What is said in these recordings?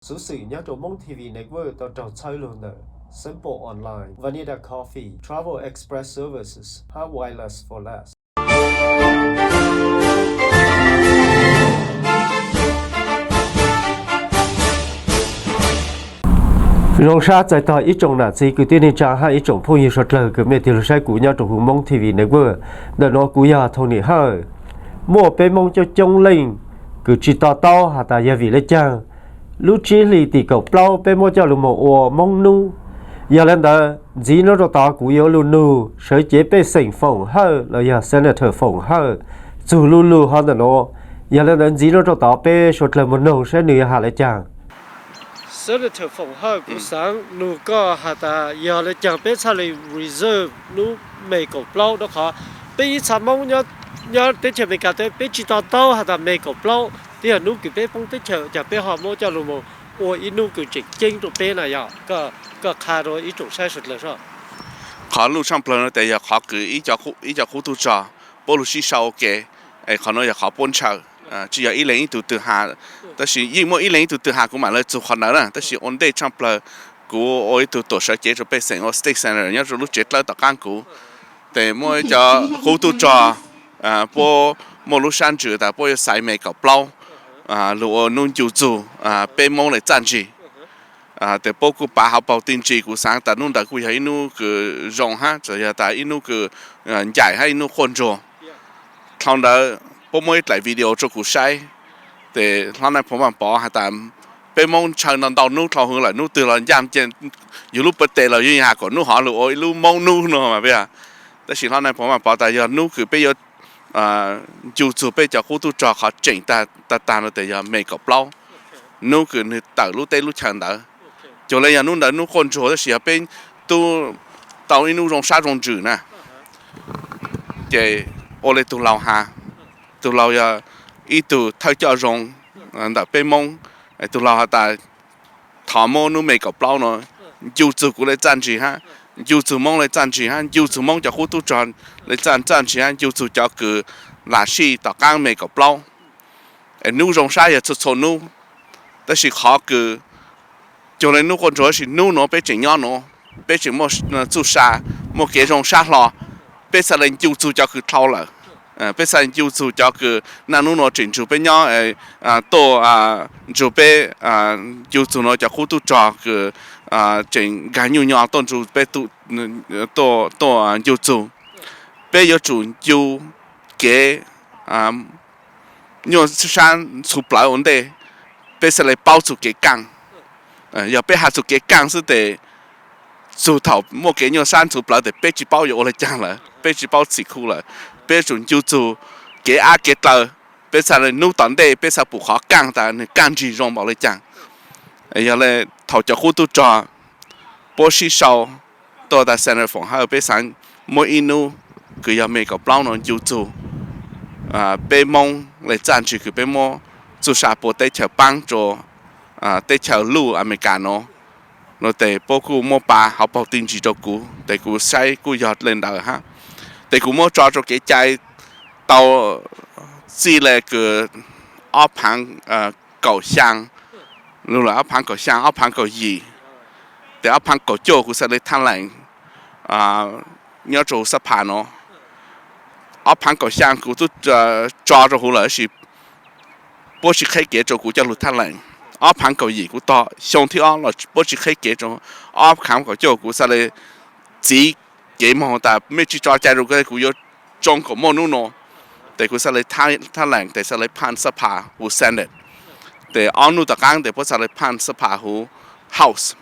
Xov xwm nyob rau Hmoob T V Network tau raug txhawb lug ntawm Simple Online, Vanida Coffee, Travel Express Services hab Wireless for Less. Zoo sab txais tog ib tsoom nam txiv kwv tij neej tsaa hab ib tsoom phooj ywg suav dlawg kws mej tig lug saib kuv nyob rau huv Hmoob T V Network. Ntawm nuav kuv yog Tony Hawj. Muaj peb Moob coob coob leej kws tsi to taub has tas yog vim le caag lub tsib hlis tim kaum plaub peb muab coj lug moog ua Moob Nub. Yog le ntawd ntxiv nuav rua tod kuv yuav lug nug sawv cev pej xeem Foom Hawj los yog Senator Foom Hawj txug lu lug hov ntawm nuav. Yog le ntawd ntxiv nuav rua tod peb suav dlawg moog noog saib nwg yuav has le caag. Senator Foom Hawj, kuv xaav nug koj has tas yog le caag peb txhaj le reserve nub May kaum plaub, rua qhov peb ib txha Moob nyob teb chaws Amelikas teb peb tsi to taub has tas May kaum plaub twb yog nub kws peb poob teb chaws, caag peb ho muab coj lug moog ua ib nub kws tseem ceeb rua peb na yog? Koj qha rua ib tsoom saib suav dlawg soj. Qhov luj tshaaj plawg nuav tes yog qhov kws ib co qub tug rog puab lug sib sau ua ke, es qhov nuav yog qhov puab ntshaw, tsi yog ib leeg ib tug twg has. Tab sis yeej muaj ib leeg ib tug twg has kuv mam le txug qhov ntawd na, tab sis ua ntej tshaaj plawg kuv ua ib tug tuam sawv cev rua pej xeem ua state senator nyob rua lub tsev dlawb tom qaab kuv, tes muaj ib co qub tug rog puab muaj lub sab ntsws tas puab yuav xaiv May kaum plaub lug ua nub ncu txug peb Moob le txaj ntsig. Tes puab kuj pav hauv paug tij ntsis, kuv xaav tas nub ntawd kuj yog ib nub kws zoo hab txawm yog tas ib nub kws ncaim hab ib nub quaj ntsuag. Dlhau ntawd puab muab ib dlaim video rua kuv saib, tes hlob Nais Phoo Vaaj Pov has tas peb Moob ntshaw ntau ntau nub dlhau hwv lawm, nub twg los ncaaj yug lub pawg tes los yeej has kom nub hov lug ua ib lub Moob Nub no mas peb. Tab sis hlob Nais Phoo Vaaj Pov tas yog nub kws peb yuav ncu txug peb cov qub tug rog qhov tseem tag tag nuav tes yog May kaum plaub, nub kws nwg tawm lub teb lub chaw ntawd. Cuag le yog nub ntawd nub quaj ntsuag tab sis yog peb tub tau ib nub zoo sab zoo ntsws na. Ces ua le tug laug has, tug laug yog ib tug thawj coj zoo ntawm peb Moob, tug laug has tas thov muab nub May kaum plaub no ncu txug kuv le txaj ntsig hab ncu txug Moob le txaj ntsig hab ncu txug Moob cov qub tub rog le txaj txaj ntsig hab ncu txug cov kws lam sij tom qaab May kaum plaub. Es nub zoo sab yog txhua txhua nub, tab sis qhov kws cuag le nub quaj ntsuag tab sis nub nuav peb tseem nyob nuav, peb tseem muaj txuj sa, muaj kev zoo sab hlo, peb txhaj le ncu txug cov kws dlhau lawm. Peb txhaj le ncu txug cov kws naj nub nuav tseem nrug peb nyob, tuaj nrug peb ncu txug nuav cov qub tub rog kws tseem nkaag nyuj nyo tuaj nrug peb, tuaj ncu txug. Peb yuav tsum ncu kev nyuaj sab ntxhuv plawv ua ntej, peb txhaj le paub txug kev kaaj. Yog peb has txug kev kaaj xwb tes txug thaum muaj kev nyuaj sab ntxhuv plawv tes peb tsi paub yuav ua le caag lawm, peb tsi paub txhim khuv lawm. Peb yuav tsum ncu txug kev ab kev dlaw, peb txhaj le nub tom ntej peb txhaj pum qhov kaaj tas nwg kaaj ntsig zoo npaum le caag. Yog le thaum cov qub tub rog puab sib sau tuaj tas Senator Foom Hawj peb xaav muab ib nub kws yog May kaum plaub no ncu txug peb Moob le txaj ntsig kws peb muab txuj sa pua teb chaws paab rua teb chaws luj Amelikas nuav. Nuav tes puab kuj muab pav hauv paug tij ntsis rua kuv tes kuv saib kuj yog le ntawd hab. Tes kuv muab tso rua kev cai tau txij le kws ob phaav kaum xyaa, lug lawm ob phaav kaum xyaa, ob phaav kaum yim, tes ob phaav kaum cuaj kuv xaav le thaj leem nyob rua xab phas nuav. Ob phaav kaum xyaa kuv tub tso rua huv lawm sis puab tsi qheb kev rua kuv coj lug thaj leem. Ob phaav kaum yim kuv tog xyoo thib ob los puab tsi qheb kev rua, ob phaav kaum cuaj kuv xaav le txiv kev moog tas mej tsi tso cai rua kuv, kuv yuav tsoo kom muaj nub nuav. Tes kuv xaav le thaj leem tes xaav le phaj xab phas huv Senate. Tes ob nub tom qaab tes puab xaav le phaj xab phas huv House.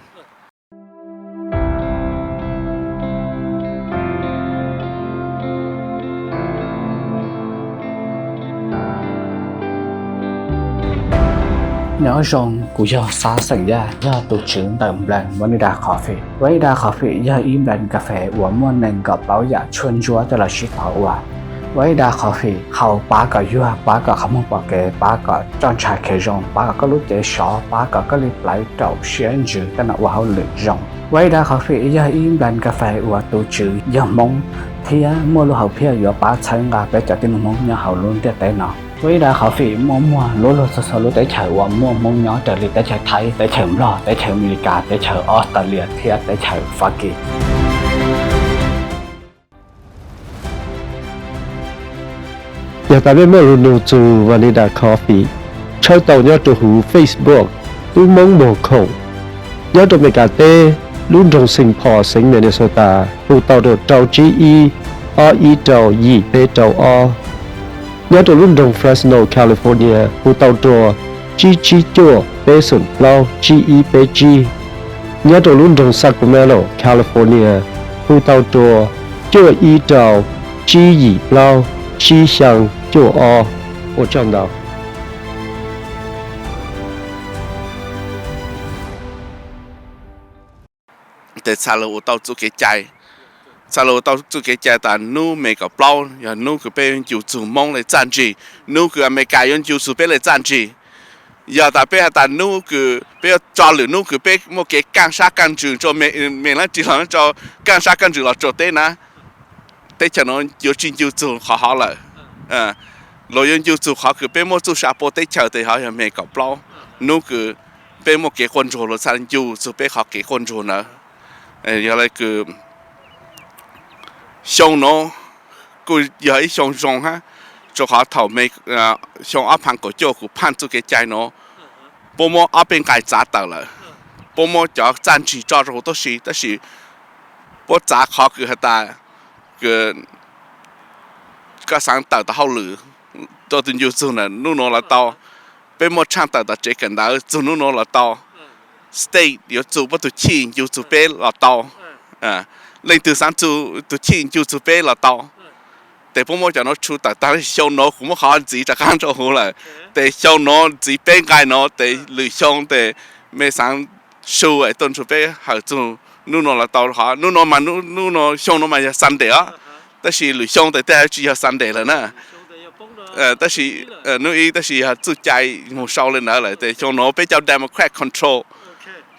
Nyob zoo, kuv yog Xab Xeem Yaj, yog tus tswv ntawm brand Vanida Coffee. Vanida Coffee yog ib brand kas fes uas muaj nees nkaum plaub yam tshuaj ntsuab coj los sib tov ua. Vanida Coffee haus pab kom yuag, pab kom qhov muag pom kev, pab kom roj ntsha khev zoo, pab kom koj lub cev sov, pab kom koj li plawv raum siab ntsws coj los ua hauj lwm zoo. Vanida Coffee yog ib brand kas fes uas tus tswv yog Hmoob thiab muaj lub hom phiaj yuav pab txhawb nqa peb cov tib neeg Hmoob nyob hauv lub ntiaj teb no. Tuab Ib Dam Coffee muaj muag lub luag txog txhua lub teb chaws uas muaj Hmoob nyob raws li teb chaws Thaib, teb chaws Nplog, teb chaws Amelikas, teb chaws Australia thiab teb chaws Fab Kis. Yog tas mej muaj lug nug txug Vanida Coffee, tshawb tau nyob rua huv Facebook Tub Moob Muag Khoom. Nyob rua Amelikas teb, lub nroog Saint Paul, xeev Minnesota, hu tau rua rau tsib ib, ob ib rau, yim peb rau ob. Nyob rua lub nroog Fresno, California, hu tau rua tsib tsib cuaj, peb xoom plaub, tsib ib peb tsib. Nyob rua lub nroog Sacramento, California, hu tau rua cuaj ib rau, tsib yim plaub, tsib xyaa cuaj ob. Ua tsaug ntau. Tes txhaj le ua tau txuj kev cai, txhaj le ua tau txuj kev cai tas nub me kaum plaub yog nub kws peb yuav ncu txug Moob le txaj ntsig, nub kws Amelikas yuav ncu txug peb le txaj ntsig. Yog tas peb has tas nub kws peb yuav tso lwm nub kws peb muaj kev kaaj sab kaaj ntsws rua me, me lab ris los rau kaaj sab kaaj ntsws los rua teb na, teb chaws nuav yuav tsi ncu txug qhov hov lawm. Luag yuav ncu txug qhov kws peb muaj txuj sa pua teb chaws tes hov yog me kaum plaub, nub kws peb muaj kev quaj ntsuag luag txhaj ncu txug peb qhov kev quaj ntsuag ntawd. Yog le kws xyoo nuav kuj yog ib xyoo zoo hab, rua qhov thaum xyoo ob phav kaum cuaj kuv phaj txuj kev cai nuav, puab muab ob peb nqai txav tawm lawm, puab muab cov txaj ntsig tso rua huv tuab si, tab sis puab txav qhov kws has tas kws koj xaav tawm tom hauj lwm tuaj tu ncu txug ntawm nub nuav los tau, peb muaj tshaaj tawm tom tsev kawm ntawv txug nub nuav los tau, state yuav txug puab tug chij ncu txug peb los tau, leej twg xaav txug tug chij ncu txug peb los tau. Tes puab muab cov nuav tshu tawm taag, xyoo nuav kuv muab qhov ntxiv rov qaab rua huv lawm, tes xyoo nuav ntxiv peb nqai nuav tes lwm xyoo tes mej xaav su es tuaj nrug peb hawm txug nub nuav los tau. Qhov nub nuav mas, nub nuav xyoo nuav mas yog Sunday os, tab sis lwm xyoo tes tej tsi yog Sunday lawm na. Tab sis nub ib tab sis yog txuj cai moog sau le ntawd lawm tes xyoo nuav peb cov Democrat control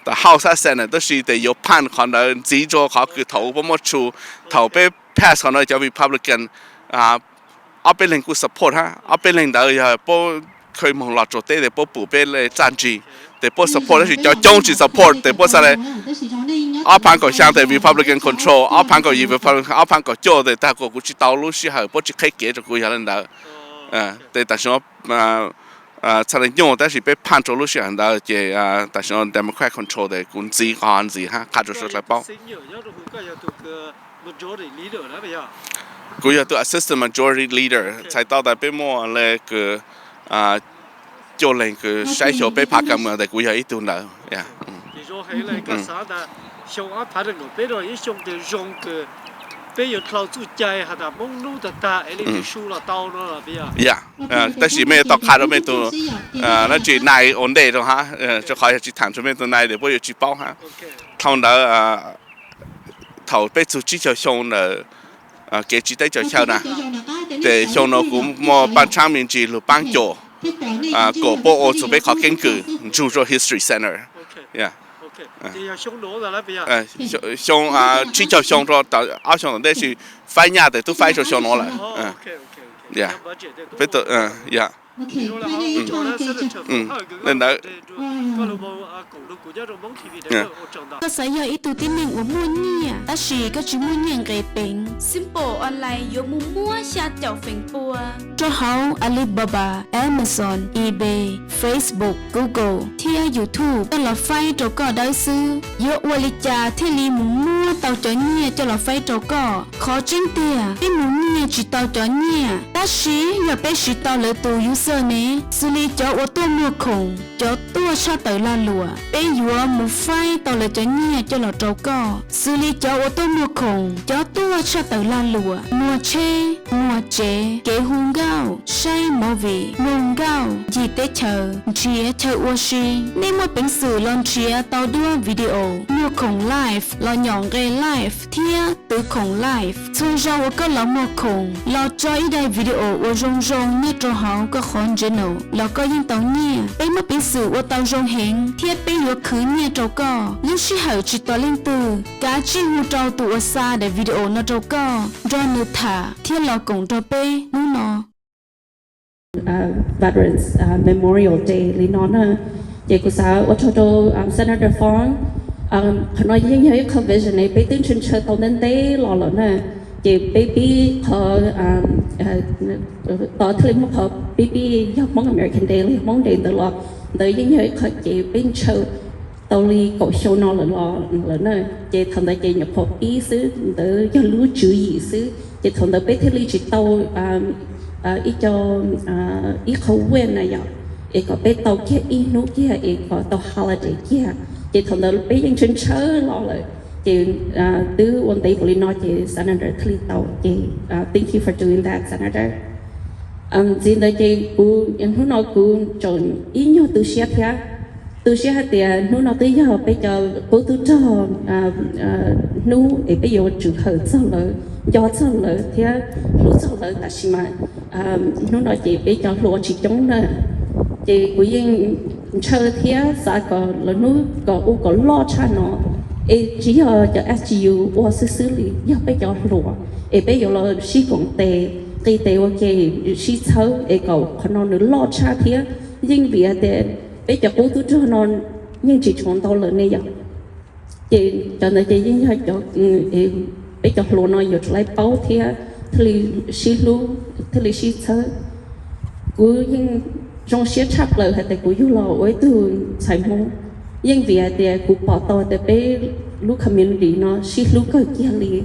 tom House hab Senate, tab sis tes yuav phaj qhov ntawd ntxiv rua qhov kws thaum puab muab tshu, thaum peb pass qhov nuav cov Republican ob peb leeg kuj support hab, ob peb leeg ntawd yog puab kheev moog los rua teb tes puab pum peb le txaj ntsig tes puab support, tab sis cov coob tsi support tes puab xaav le ob phav kaum xyaa tes Republican control, ob phav kaum yim Republican, ob phav kaum cuaj tes tag kuas kuv tsi tau lub sij hawm puab tsi qheb kev rua kuv yog le ntawd. Tes tam sim no txhaj le nyuaj tab sis peb phaj rua lub sij hawm ntawd ces tam sim no Democrat control tes kuv ntxiv qhov ntxiv hab qha rua suav dlawg paub. Kuv yog tug assistant majority leader, txhais tau tas peb muaj le kws cuaj leeg kws saib xyuas peb phav kaam mws tes kuv yog ib tug ntawd. Yog, tab sis mej yuav tau qha rua mej tug, dlaab tsi nai ua ntej rua hab, rua qhov yog tsi thaam rua mej tug nai tes puab yuav tsi paub hab. Dhau ntawd thaum peb txug tsib caug xyoo ntawm kev tsiv teb tsaws chaw na, tes xyoo nuav kuv muaj paaj tshaab me ntsis lug paab cuam kuas puab ua txug peb qhov keeb kwm nrug rua History Center. Xyoo tsib caug xyoo rua ob xyoo tom ntej, sis faib nyaj tes tub faib rua xyoo nuav lawm. Peb, le ntawd, koj xav yog ib tug tib neeg uas muaj nyiaj tab sis koj tsis muaj nyiaj nqis peev, Simple Online yuav mus muab xya caum feem pua rau hauv Alibaba, Amazon, eBay, Facebook, Google thiab YouTube coj los faib rau koj dawb xwb. Yuav ua li cas thiaj li mus muab tau cov nyiaj coj los faib rau koj? Qhov tseeb tiag, peb mus nyiag tsis tau cov nyiaj, tab sis yog peb siv tau lawv tus username, xws li cov uas tuaj muag khoom, cov tuaj tshaj tawm lag luam, peb yuav mus faib tau lawv cov nyiaj coj los rau koj. Xws li cov uas tuaj muag khoom, cov tuaj tshaj tawm lag luam, muag tsheb, muag tsev, kev hu nkauj, saib movie, mloog nkauj, ncig teb chaws, nrhiav chaw ua si. Nej muaj peev xwm los nrhiav tau duab video, muag khoom live los nyom nqe live thiab twv khoom live. Txhua zaus uas koj los muag khoom, los tso ib daim video uas zoo zoo nyob rau hauv koj qhov channel los koj yeej tau nyiaj. Peb muaj peev xwm ua tau zoo heev thiab peb yuav khwv nyiaj rau koj. Lub sij hawm tsis tos leej twg, kav tsij hu rau tus uas xa daim video no rau koj, nrog nws tham thiab los koom nrog peb hnub no. Veterans Memorial Day li no na. Ces kuv xav ua tsaug rau Senator Fong, qhov no yeej yog ib qho vision es peb twb ntshaw ntshaw tau ntev ntev los lawm na. Ces peb pib qhov, tos thiaj li muaj qhov pib pib yog Hmoob American Day los yog Hmoob Day ntawd los, ntawd yeej yog ib qho ces peb ntshaw tau li kaum xyoo no lawm los lawm na. Ces thaum ntawd ces nyuam qhuav pib xwb, ntawd yog lub tswv yim xwb, ces thaum ntawd peb thiaj li tsis tau ib co, ib qho win na yom, es kom peb tau kiag ib hnub kiag es kom tau holiday kiag. Ces thaum ntawd peb yeej ntshaw ntshaw los lawm, ces twb ua ntev npaum li no ces Senator thiaj li tau. Ces thank you for doing that, Senator. Ntxiv ntawd ces kuv hnub no kuv tseem ib nyuag tu siab thiab, tu siab hais tias hnub no twb yog peb cov qub tub rog hnub es peb yuav tsum hawm txog lawv, nco txog lawv thiab hlub txog lawv, tab sis mas hnub no ces peb cov hluas tsis coob na. Ces kuv yeej ntshaw thiab xav kom lawv hnub kom ua kom loj tshaj no, es tsis yog cov S G U ua xwb xwb li, yog peb cov hluas es peb yuav los sib koom tes, qi tes ua ke, sib txhawb es kom qhov no nws loj tshaj thiab. Yeej vim hais tias peb cov qub tub rog no yeej tsis tshuav ntau lawm ne yom. Ces cov ntawd ces yeej yog cov peb cov hluas no yuav tsum laib paub thiab thiaj li sib hlub, thiaj li sib txhawb. Kuv yeej zoo siab tshaj plaws hais tias kuv yug los ua ib tug ntxhais Hmoob, yeej vim hais tias kuv pom tau tias peb lub community no sib hlub kawg kiag li.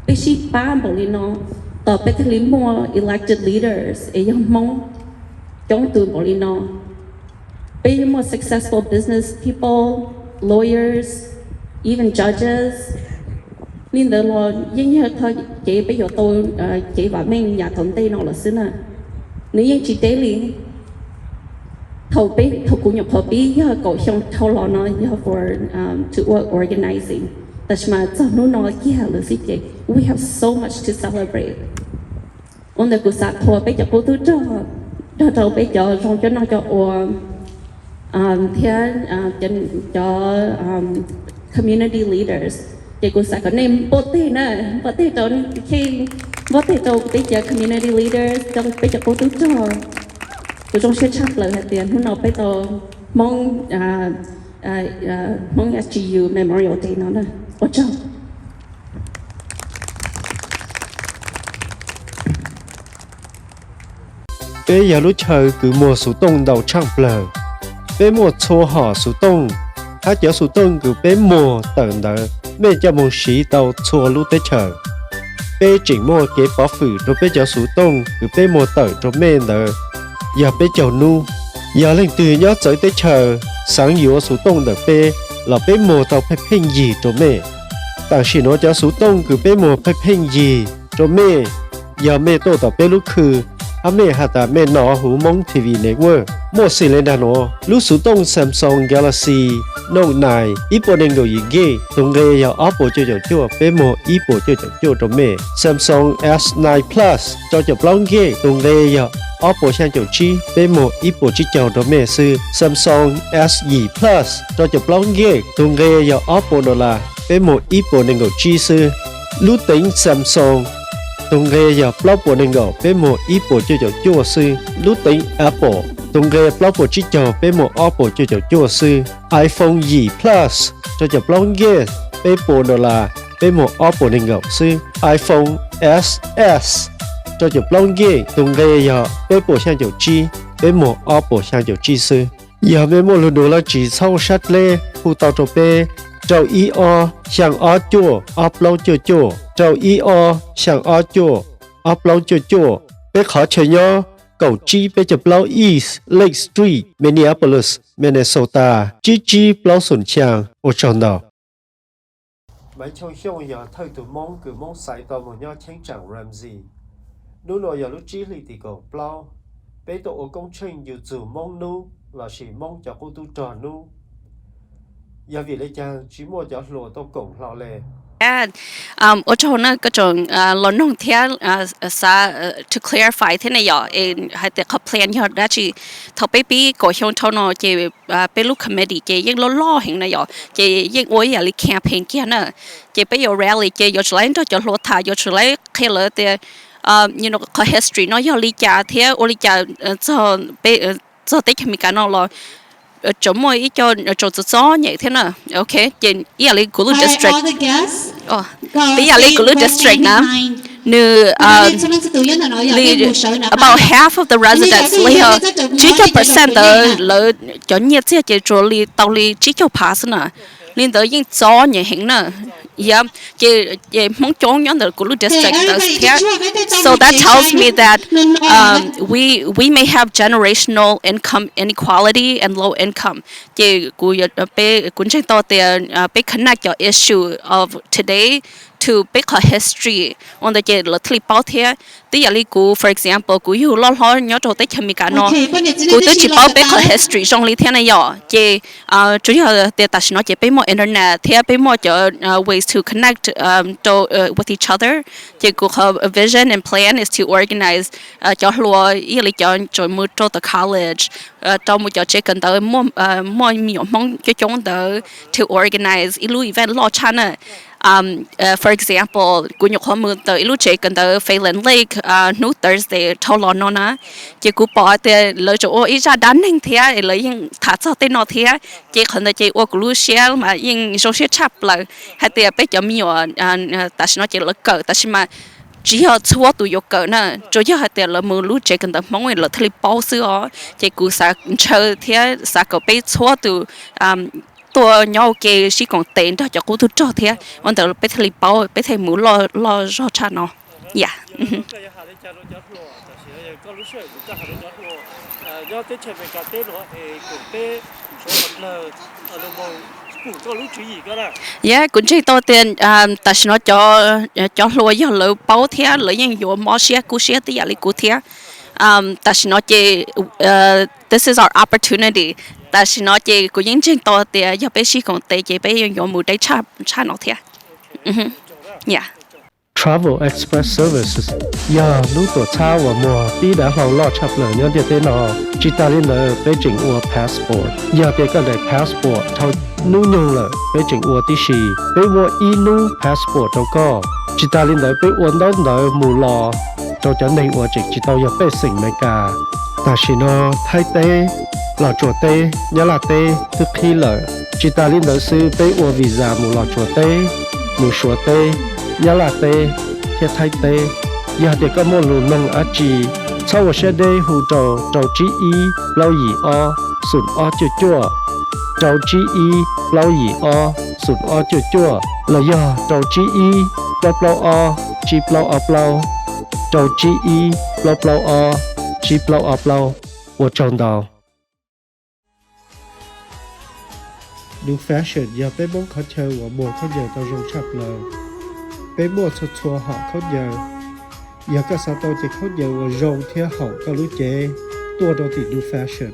Peb sib pab npaum li no, tos peb thiaj li muaj elected leaders es yog Hmoob coob tus npaum li no. Peb yeej muaj successful business people, lawyers, even judges. Li ntawd los yeej yog qhov kev peb yuav tau cev vam meej yav tom ntej no lawm xwb na. Nws yeej tsis deb li. Thaum peb, thaum kuv nyuam qhuav pib yog kaum xyoo dhau los no yog for to ua organizing, tab sis mas txog hnub no kiag lawm xwb ces we have so much to celebrate. Ua ntawd kuv xav qhuas peb cov qub tub rog, nrog rau peb cov zoo cov noj cov ua thiab cov community leaders. Ces kuv xav kom nej npuaj teg na, npuaj teg rau, npuaj teg rau peb cov community leaders, rau peb cov qub tub rog. Kuv zoo siab tshaj plaws hais tias hnub no peb tau Hmoob, Hmoob S G U Memorial Day no na. Ua tsaug. Peb yog lub chaw kws muag xuv tooj ntau tshaaj plawg. Peb muaj txhua hom xuv tooj, hab cov xuv tooj kws peb muag tawm ntawd mej coj moog siv tau txhua lub teb chaws. Peb tseem muaj kev pov fwm rua peb cov xuv tooj kws peb muag tawm rua mej ntawd yog peb caug nub. Yog leej twg nyob txawv teb chaws xaav yuav xuv tooj ntawm peb los peb muag tau pheej pheej yig rua mej. Tam sim nuav cov xuv tooj kws peb muag pheej pheej yig rua mej yog mej tuaj tom peb lub khw hab mej has tas mej nov huv Moob T V Network. Muaj xws le nraag nuav, lub xuv tooj Samsung Galaxy Note nine ib puas nees nkaum yim nkij, tug nqe yog ob puas cuaj caum cuaj, peb muag ib puas cuaj caum cuaj rua mej. Samsung S nine Plus rau caum plaub nkij, tug nqe yog ob puas xyaa caum tsib, peb muag ib puas tsib caug rua mej xwb. Samsung S yim Plus rau caum plaub nkij, tug nqe yog ob puas dollar, peb muag ib puas nees nkaum tsib xwb. Lub teev Samsung, tug nqe yog plaub puas nees nkaum, peb muag ib puas cuaj caum cuaj xwb. Lub teev Apple, tug nqe plaub puas tsib caug, peb muag ob puas cuaj caum cuaj xwb. iPhone yim Plus rau caum plaub nkij, peb puas dollar, peb muag ob puas nees nkaum xwb. iPhone S S rau caum plaub nkij, tug nqe yog peb puas xyaa caum tsib, peb muag ob puas xyaa caum tsib xwb. Yog mej muaj lug nug laj tsis txhob sab dleb, hu tau rua peb rau ib ob xyaa ob cuaj ob plaub cuaj cuaj, rau ib ob xyaa ob cuaj ob plaub cuaj cuaj. Peb qhov chaw nyob kaum tsib peb caug plaub East Lake Street, Minneapolis, Minnesota tsib tsib plaub xoom xyaa. Ua tsaug ntau. Maiv Choo Xyooj yog thawj tug Moob kws Moob xaiv tau moog nyob cheeb tsam Ramsey. Nub nua yog lub tsib hlis tim kaum plaub. Peb tuaj ua koob tsheej yug txug Moob nub lossis Moob cov qub tub rog nub. Yog vim le caag tsis muaj cov hluas tuaj koom hlo le? Ua tsaug na, koj tseem los noog thiab xav to clarify thiab ne yom, hais tias qhov plan yog dab tsi. Thaum peb pib kaum xyoo dhau no ces peb lub committee ces yeej loj loj heev na yom, ces yeej ua ib yam li campaign kiag na. Ces peb yuav rally ces yuav tsum laib nrog cov hluas tham, yuav tsum laib qhia lawv tias qhov history no yog li cas thiab ua li cas txog teb chaws Amelikas no los tseem muaj ib co tseem txom txom nyem thiab na. Ok, ces ib yam li kuv lub district, ib yam li kuv lub district na, nws li about half of the residents los yog tsib caug percent ntawd lawv cov nyiaj txiag ces tsuas li tau li tsib caug phav xwb na. Li ntawd yeej txom nyem heev na. Yog, ces Hmoob coob nyob ntawm kuv lub district ntawd thiab. So that tells me that we we may have generational income inequality and low income. Ces kuv ntseeg tau tias peb connect cov issue of today to peb qhov history ua ntawd ces lawv thiaj li paub thiab. Twb yam li kuv, for example, kuv yug loj hlob nyob rau teb chaws Amelikas no, kuv twb tsis paub peb qhov history zoo li thiab na yom. Ces tsuas yog tias tam sim no ces peb muaj internet thiab peb muaj cov ways to connect rau with each other, ces kuv qhov vision and plan is to organize cov hluas ib yam li cov tseem mus rau tom college, rau mus cov tsev kawm ntawv muaj me nyuam Hmoob coob coob ntawd to organize ib lub event loj tshaj na. For example, kuv nyuam qhuav mus ntawm ib lub tsev kawm ntawv Phelan Lake hnub Thursday dhau los no na, ces kuv pom hais tias lawv tseem ua ib zaj dab neeg thiab es lawv yeej tham txog tej no thiab, ces qhov ntawd ces ua kuv lub siab mas yeej zoo siab tshaj plaws hais tias peb cov me nyuam tam sim no ces lawv kawm tab sis mas tsis yog txhua tus yuav kawm na, tsuas yog hais tias lawv mus lub tsev kawm ntawv Hmoob lawv thiaj li paub xwb os. Ces kuv xav ntshaw thiab xav kom peb txhua tus tuaj nyob ua ke sib koom tes nrog cov qub tub rog thiab ua ntawd peb thiaj li paub peb thiaj mus loj zog tshaj no. Yam Yog kuv ntseeg tau tias tam sim no cov hluas yog lawv paub thiab lawv yeej yuav mob siab kub siab tib yam li kuv thiab. Tam sim no ces this is our opportunity. Tam sim no ces kuv yeej ntseeg tau tias yog peb sib koom tes ces peb yeej yuav mus deb tshaj no thiab. Travel Express Services yog lub tuam txhab uas muag pib dav hlau loj tshaj plaws nyob ntiaj teb no. Tsis tas li ntawd peb tseem ua passport, yog tias koj daim passport dhau hnub nyoog lawm peb tseem ua tib si. Peb muaj ib hnub passport rau koj. Tsis tas li ntawd peb ua ntaub ntawv mus los rau cov neeg uas tseem tsis tau yog pej xeem Amelikas. Tam sim no Thaib teb, Los Tsuas teb, Nyab Laj teb twb qhib lawm. Tsis tas li ntawd xwb peb ua visa mus Los Tsuas teb, mus Suav teb, Nyab Laj teb thiab Thaib teb. Yog tias koj muaj lus noog dab tsi, txhob ua siab deb hu rau rau tsib ib plaub yim ob xoom ob cuaj cuaj, rau tsib ib plaub yim ob xoom ob cuaj cuaj los yog rau tsib ib plaub plaub ob tsib plaub ob plaub, rau tsib ib plaub plaub ob tsib plaub ob plaub. Ua tsaug ntau. New Fashion yog peb Hmoob qhov chaw uas muag khaub ncaws tau zoo tshaj plaws. Peb muaj txhua txhua hom khaub ncaws. Yog koj xav tau cev khaub ncaws uas zoo thiab haum koj lub cev, tuaj rau tim New Fashion.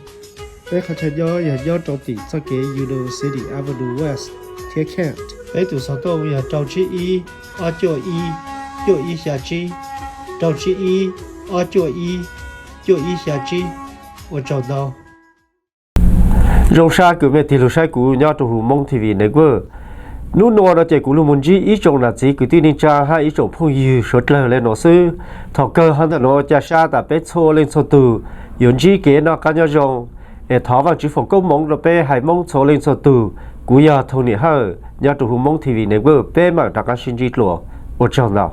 Peb qhov chaw nyob yog nyob rau tim txoj kev University Avenue West thiab Kent. Peb tus xov tooj yog rau tsib ib ob cuaj ib cuaj ib xya tsib, rau tsib ib ob cuaj ib cuaj ib xya tsib. Ua tsaug ntau. Zoo sab kws mej tig lug saib kuv nyob rau huv Hmoob T V Network. Nub nua no ces kuv lug moog ntsib ib tsoom nam txiv kwv tij neej tsaa hab ib tsoom phooj ywg suav dlawg le nuav xwb. Thaum kawg hov ntawm nuav ca sab tas peb txhua leej txhua tug yuav ntsib kev noj qab nyob zoo, es thov Vaajtswv foom koob moov rau peb haiv Moob txhua leej txhua tug. Kuv yog Thoo Nim Hawj nyob rau huv Moob T V Network, peb mam rov qaab sib ntsib dlua. Ua tsaug ntau.